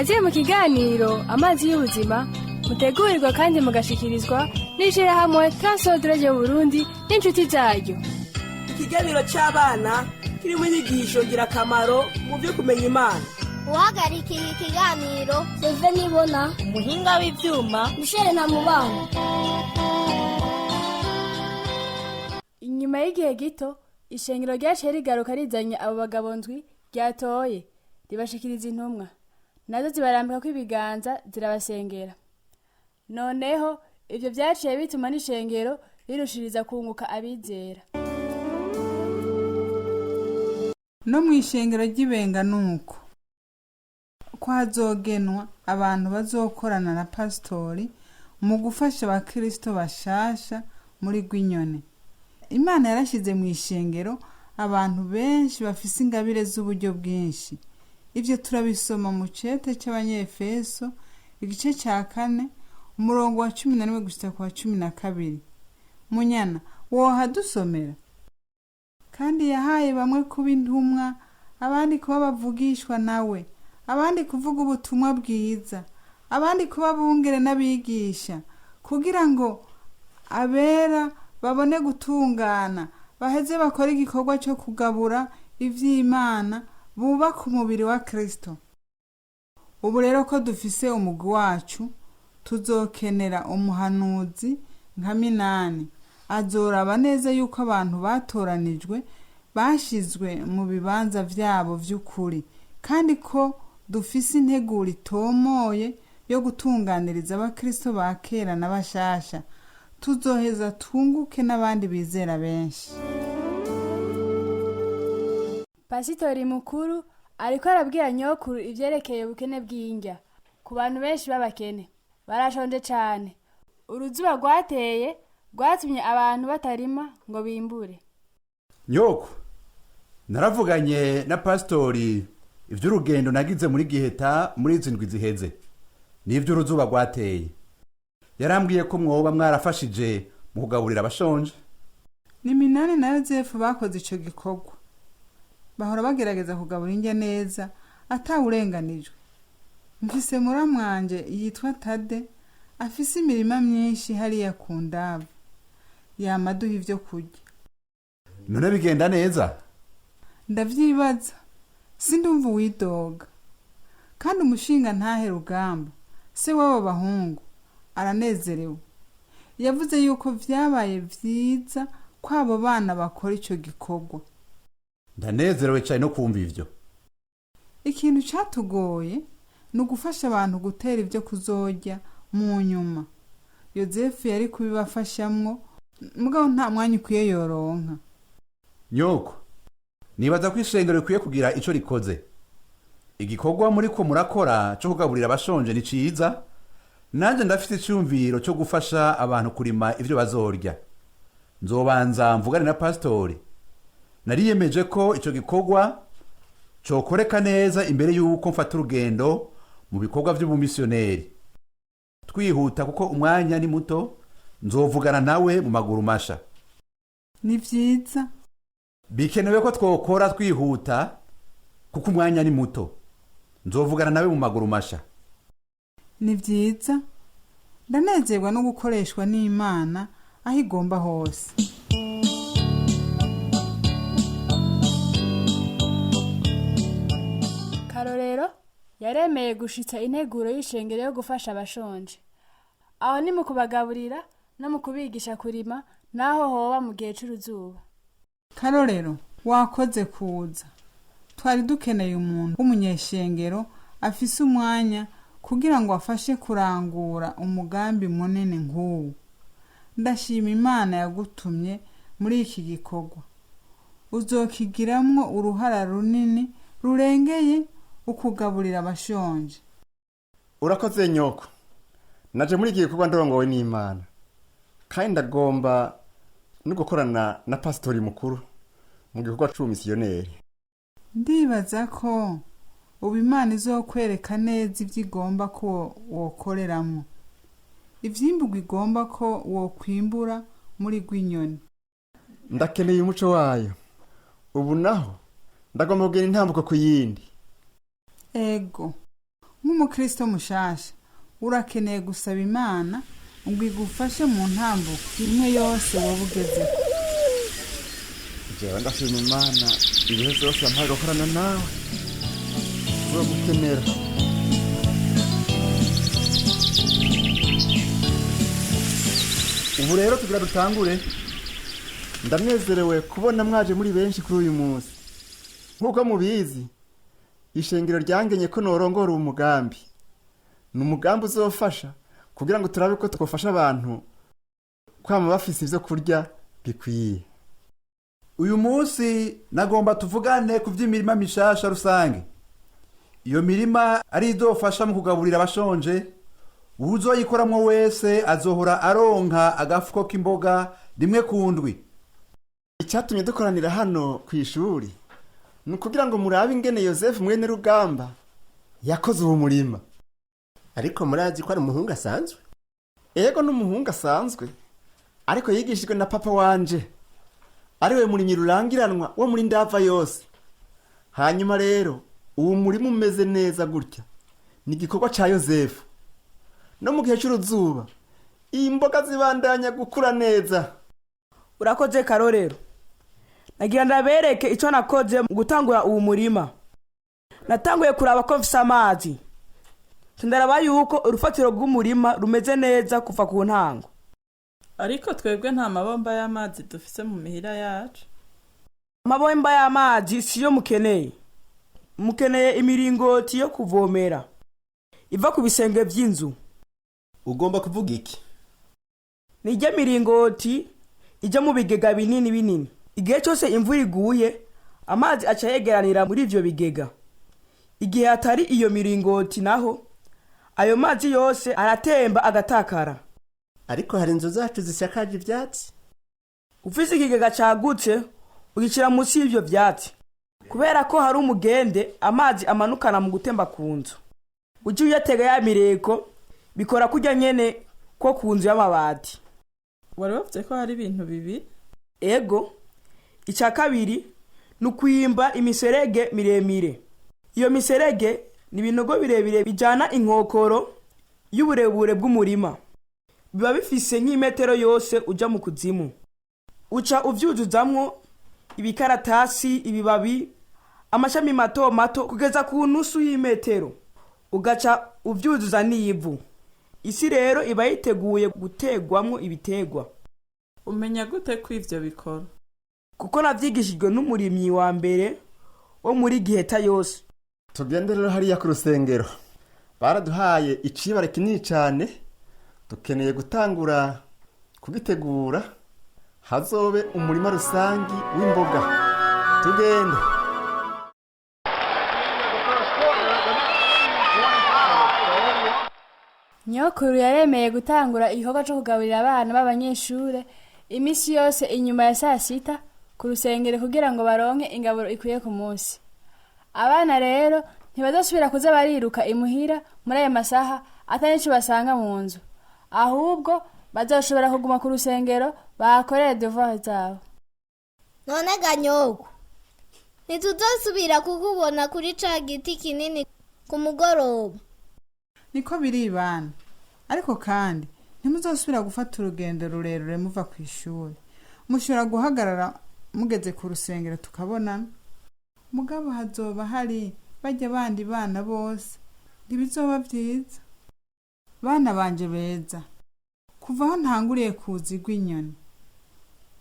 Kaze mu kiganiro Amazi y'Ubuzima, mutegurirwa kandi mugashikirizwa n'ishirahamwe Transworld Radio Burundi n'inshuti zaryo. Ikiganiro cy'abana kirimo inyigisho ngirakamaro mu byo kumenya Imana. Uhagarikiye ikiganiro, Seve Nibona. Umuhinga w'ivyuma, Michel Ntamubana. Inyuma y'igihe gito, ishengero ryaciye rigaruka rizanye abo bagabo ndwi ryatoye, ribashikiriza intumwa, nazo zibarambikako ibiganza, zirabasengera. Noneho ibyo byaciye bituma n'ishengero rirushiriza kunguka abizera. No mu ishengero ry'ibenga nuko ko hazogenwa abantu bazokorana na pasitori mu gufasha abakirisito bashasha muri Rwinyoni. Imana yarashyize mu ishengero abantu benshi bafise ingabire z'uburyo bwinshi. Ibyo turabisoma mu cete cy'Abanyefeso, igice cya 4, umurongo wa 11 gushika ku wa 12. Munyana, wohadusomera? Kandi yahaye bamwe kuba intumwa, abandi kuba bavugishwa nawe, abandi kuvuga ubutumwa bwiza, abandi kuba bungere n'abigisha, kugira ngo abera babone gutungana, baheze bakore igikorwa cyo kugabura ivy'Imana, bubaka umubiri wa Kristo. Ubu rero ko dufise umugwi wacu, tuzokenera umuhanuzi nka Minani. Azoraba neza yuko abantu batoranijwe bashizwe mu bibanza vyabo vy'ukuri, kandi ko dufise integuro itomoye yo gutunganiriza abakristo ba kera na bashasha. Tuzoheza twunguke n'abandi bizera benshi. Pasitori mukuru ariko arabwira nyokuru ivyerekeye ubukene bw'indya ku bantu benshi b'abakene. Barashonje cane. Uruzuba rwateye rwatumye abantu batarima ngo bimbure. Nyoko, naravuganye na pasitori iby'urugendo nagize muri Giheta muri izi ndwi ziheze n'iby'uruzuba rwateye. Yarambwiye ko mwoba mwarafashije mu kugaburira abashonje. Ni Minani na Yozefu bakoze ico gikorwa. Bahora bagerageza kugabura indya neza atawurenganijwe. Mfise muramwanje yitwa Tade, afise imirima myinshi hariya ku Ndava. Yama aduha ivyo kurya. None bigenda neza? Ndavyibaza, sindumva uwidoga. Kandi umushinga ntahe Rugamba, se w'abo bahungu, aranezerewe. Yavuze yuko vyabaye vyiza ko abo bana bakora ico gikorwa. Ndanezerewe cyane no kumva ivyo. Ikintu catugoye ni ugufasha abantu gutera ibyo kuzorya mu nyuma. Yozefu yari kubibafashamwo, mugabo nta mwanya ukwiye yoronka. Nyoko, nibaza ko ishengero rikwiye kugira ico rikoze. Igikorwa muri ko murakora cyo kugaburira abashonje ni ciza. Nanjye ndafite icyumviro cyo gufasha abantu kurima ivyo bazorya. Nzobanza mvugane na pasitori. Nariyemeje ko ico gikorwa cokoreka neza imbere y'uko mfata urugendo mu bikorwa vy'ubumisiyoneri. Twihuta kuko umwanya ni muto. Nzovugana nawe mu maguru masha. Ni vyiza. Bikenewe ko twokora twihuta kuko umwanya ni muto. Nzovugana nawe mu maguru masha. Ni vyiza. Ndanezerwa no gukoreshwa n'Imana aho igomba hose. Karorero yaremeye gushitsa integuro y'ishengero yo gufasha abashonje. Aho ni mu kubagaburira no mu kubigisha kurima, naho hoba mu gihe c'uruzuba. Karorero, wakoze kuza. Twari dukeneye umuntu w'umunyeshengero afise umwanya kugira ngo afashe kurangura umugambi munini nk'uwu. Ndashima Imana yagutumye muri iki gikorwa. Uzokigiramwo uruhara runini rurengeye ukugaburira abashonje. Urakoze, nyoko. Naje muri iki gikorwa ndongowe n'Imana, kandi ndagomba no gukorana na pasitori mukuru mu gikorwa c'ubumisiyoneri. Ndibaza ko ubu Imana izokwereka neza ibyo igomba ko wokoreramo, ivyimburwa igomba ko wokwimbura muri Rwinyoni. Ndakeneye umuco wayo. Ubu naho ndagomba kugenda intambuko ku yindi. Ego. Nk'umukristo mushasha, urakeneye gusaba Imana ngo igufashe mu ntambuko imwe yose woba ugezeko. Jewe ndashima Imana ibihe byose yampaye gukorana nawe. Uzogukenera. Ubu rero tugira dutangure. Ndanezerewe kubona mwaje muri benshi kuri uyu munsi. Nk'uko mubizi, ishengero ryangenye ko norongora uwo mugambi. Ni umugambi uzofasha kugira ngo turabe ko twofasha abantu kwama bafise ivyo kurya bikwiye. Uyu munsi nagomba tuvugane ku by'imirima mishasha rusange. Iyo mirima ari izofasha mu kugaburira abashonje. Uwuzoyikoramwo wese azohora aronka agafuko k'imboga rimwe ku ndwi. Icyatumye dukoranira hano ku ishuri ni ukugira ngo murabe ingene Yosefu mwene Rugamba yakoze uwo murima. Ariko murazi ko ari umuhungu asanzwe. Ego, n'umuhungu asanzwe, ariko yigishijwe na papa wanje, ariwe murimyi rurangiranwa wo muri ndava yose. Hanyuma rero uwo murima umeze neza gutya ni igikorwa ca Yosefu. No mu gihe c'uruzuba imboga zibandanya gukura neza. Urakoze Karorero. Nagira ndabereke icyo nakoze mu gutangura uwo murima. Natanguye kuraba ko mfise amazi, ndaraba yuko urufatiro rw'umurima rumeze neza kuva ku ntango. Ariko twebwe nta mabomba y'amazi dufise mu mihira yacu. Amabomba y'amazi siyo mukeneye. Mukeneye imiringoti yo kuvomera iva ku bisenge by'inzu. Ugomba kuvuga iki? Nijya miringoti ijya mu bigega binini binini. Igihe cyose imvura iguye, amazi aca yegeranira muri ibyo bigega. Igihe hatari iyo miringoti naho, ayo mazi yose aratemba agatakara. Ariko hari inzu zacu zisakaje ivyatsi. Ufise ikigega cagutse, ugishyira munsi y'ibyo byatsi. Kubera ko hari umugende amazi amanukana mu gutemba ku nzu, ujye uyatega ya mireko. Bikora kurya nyene ko ku nzu y'amabati. Wari wavuze ko hari ibintu bibiri. Ego, icya kabiri ni ukwimba imiserege miremire. Iyo miserege ni ibinogo birebire bijyana inkokoro y'uburebure bw'umurima. Biba bifise nk'imetero yose ujya mu kuzimu. Uca ubyuzuzamwo ibikaratasi, ibibabi, amashami mato mato kugeza ku nusu y'imetero, ugaca ubyuzuza n'ivu. Isi rero iba yiteguye gutegwamwo ibitegwa. Umenya gute ko ivyo bikora? Kuko nabyigishijwe n'umurimyi wa mbere wo muri Giheta yose. Tugende rero hariya ku rusengero. Baraduhaye icibare kinini cyane, dukeneye gutangura kugitegura hazobe umurima rusangi w'imboga. Tugende. Nyokuru yaremeye gutangura igikorwa cyo kugaburira abana b'abanyeshure iminsi yose inyuma ya saa sita ku rusengero, kugira ngo baronke ingaburo ikwiye ku munsi. Abana rero ntibazosubira kuza bariruka imuhira muri ayo masaha atari ico basanga mu nzu, ahubwo bazoshobora kuguma ku rusengero bahakorere devoir zabo. None ganyoko, ntituzosubira kukubona kuri ca giti kinini ku mugoroba? Niko biri bana, ariko kandi ntimuzosubira gufata urugendo rurerure muva ku ishuri. Mushobora guhagarara mugeze ku rusengero tukabonana. Mugabo hazoba hari bajya bandi bana bose, ntibizoba byiza. Bana banje beza, kuva aho ntanguriye kuza igwa inyoni,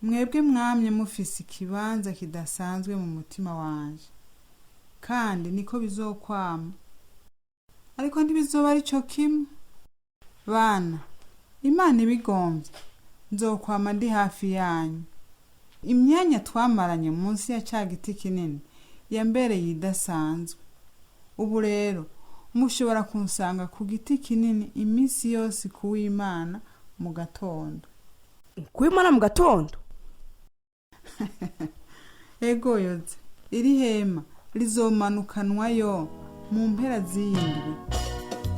mwebwe mwamye mufise ikibanza kidasanzwe mu mutima wanje, kandi niko bizokwama. Ariko ntibizoba ari cyo kimwe. Bana, Imana ibigombye, nzokwama ndi hafi yanyu. Imyanya twamaranye munsi ya ca giti kinini yambereye idasanzwe. Ubu rero mushobora kunsanga ku giti kinini iminsi yose kuw'Imana mu gatondo. Kuwimana mu gatondo? Ego yoze, iri hema rizomanukanwayo mu mpera z'iyi ndwi.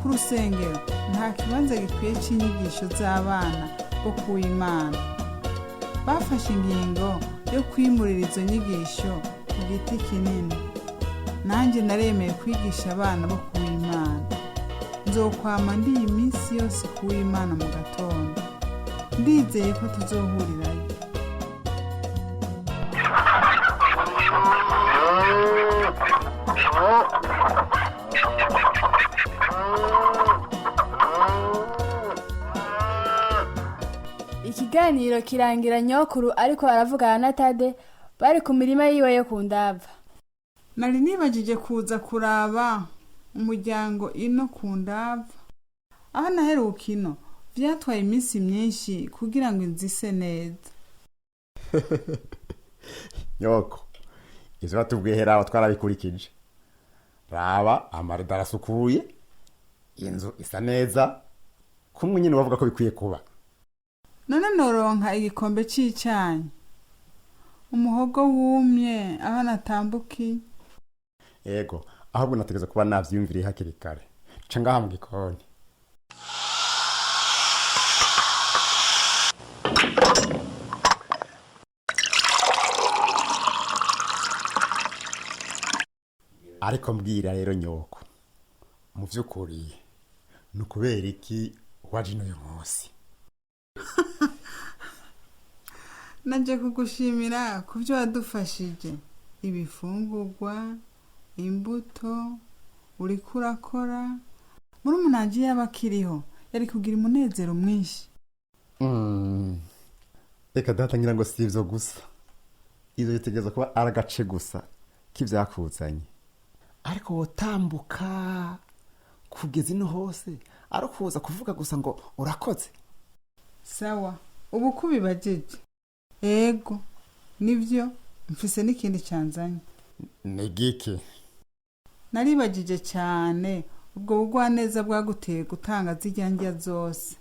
Ku rusengero nta kibanza gikwiye cy'inyigisho z'abana bo kuw'Imana. Bafashe ingingo yo kwimurira izo nyigisho ku giti kinini. Nanjye naremeye kwigisha abana bo kuw'Imana. Nzokwama ndi iyi minsi yose kuw'Imana mu gatondo. Ndizeye ko tuzohurirayo. Ikiganiro kirangira nyokuru ariko aravugana na Tade bari ku mirima yiwe yo ku Ndava. Nari nibagije kuza kuraba umuryango ino ku Ndava. Aho naheruka ino byatwaye iminsi myinshi kugira ngo inzu ise neza. Nyoko, ivyo batubwiye heraho twarabikurikije. Raba, amarido arasukuye, inzu isa neza, kumwe nyine bavuga ko bikwiye kuba. None noronka igikombe c'icayi, umuhogo wumye aho natambukiye. Ego, ahubwo nategeza kuba navyiyumviriye hakiri kare. Ca ngaha mu gikoni. Ariko mbwira rero nyoko, mu vy'ukuri ni ukubera iki waje ino uyu munsi? Naje kugushimira ku byo wadufashije, ibifungurwa, imbuto uriko urakora. Murumuna yaba akiriho yari kugira umunezero mwinshi. Reka data, ngira ngo si ivyo gusa. Ivyo bitegereza kuba ari agace gusa k'ivyakuzanye. Ariko wotambuka kugeza ino hose ari ukuza kuvuga gusa ngo urakoze? Sawa, ubu ko ubibajije, ego nibyo, mfise n'ikindi canzanye. Ni giki? Naribagije cyane ubwo bugwaneza bwaguteye gutanga zirya ndya zose.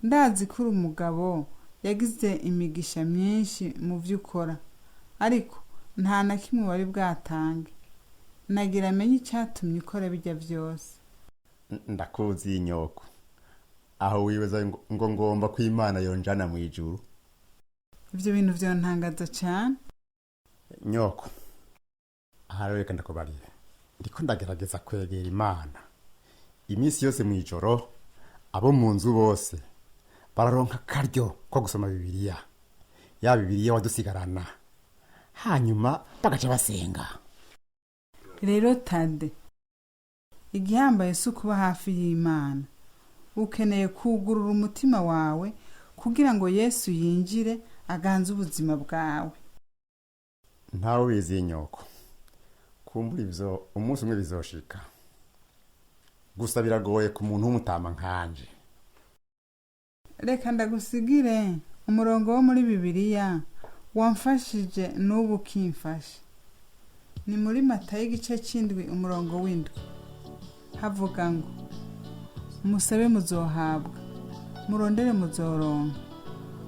Ndazi ko uri umugabo yagize imigisha myinshi mu byo ukora, ariko nta na kimwe wari bwatange. Nagira amenye icyatumye ukora bijya byose. Ndakuzi nyoko, aho wibaza ngo ngomba ko Imana yonjana mu ijuru. Ibyo bintu byontangaza cyane. Nyoko, aha rero reka ndakubarira, ndiko ndagerageza kwegera Imana iminsi yose mu ijoro. Abo mu nzu bose bararonka akaryo ko gusoma Bibiliya, ya Bibiliya wadusigarana, hanyuma bagaca basenga. Rero Tade, igihambaye si ukuba hafi y'Imana. Ukeneye kugurura umutima wawe kugira ngo Yesu yinjire aganze ubuzima bwawe. Ntawe ubizi nyoko, kumbura ivyo umunsi umwe bizoshika. Gusa biragoye ku muntu w'umutama nkanje. Reka ndagusigire umurongo wo muri Bibiliya wamfashije n'ubu ukimfasha. Ni muri Matayo igice c'indwi umurongo w'indwi. Havuga ngo: "Musabe muzohabwa, murondere muzoronka,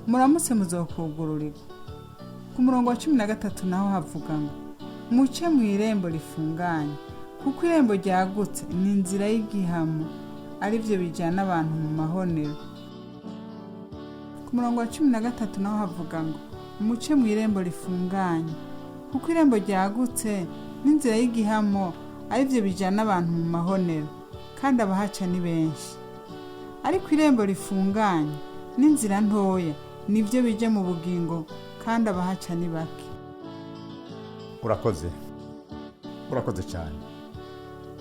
muramutse muzokugururirwa." Ku murongo wa 13 naho havuga ngo: "Muce mu irembo rifunganye, kuko irembo ryagutse ni inzira y'igihamo, aribyo bijyana abantu mu mahonero." Ku murongo wa 13 naho havuga ngo: "Muce mu irembo rifunganye, kuko irembo ryagutse n'inzira y'igihamo, aribyo bijyana abantu mu mahonero, kandi abahaca ni benshi. Ariko irembo rifunganye n'inzira ntoya nibyo bijya mu bugingo, kandi abahaca ni bake." Urakoze, urakoze cyane.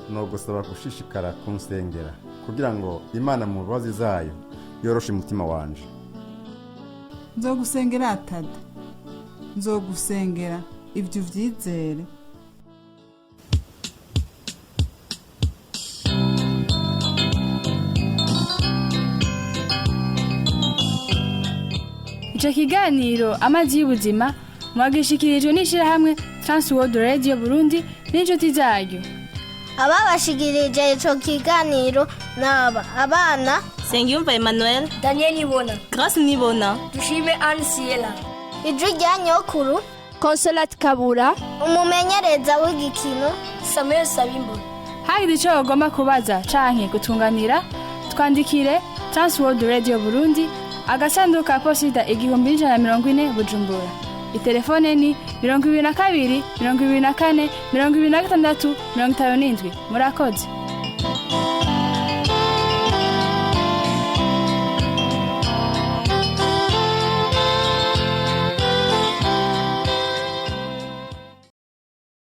Ni ugusaba gushishikara kunsengera kugira ngo Imana mu mbabazi zayo yoroshe umutima wanje. Nzogusengera Tade, nzogusengera, ibyo ubyizere. Ico kiganiro Amazi y'Ubuzima mwagishikirijwe n'ishirahamwe Transworld Radio Burundi n'inshuti zaryo. Ababashikirije ico kiganiro naba abana Sengiyumva Emmanuel, Daniel Nibona, Grace Nibona, Dushime Anne Siela, Ijwi rya nyokuru, Consolate Kabura, umumenyereza w'igikino Samuel Sabimbo. Hagize ico bagomba kubaza canke gutunganira, twandikire Transworld Radio Burundi, agasanduku ka posita 1140, Bujumbura. Itelefone ni 22 24 26 57. Murakoze.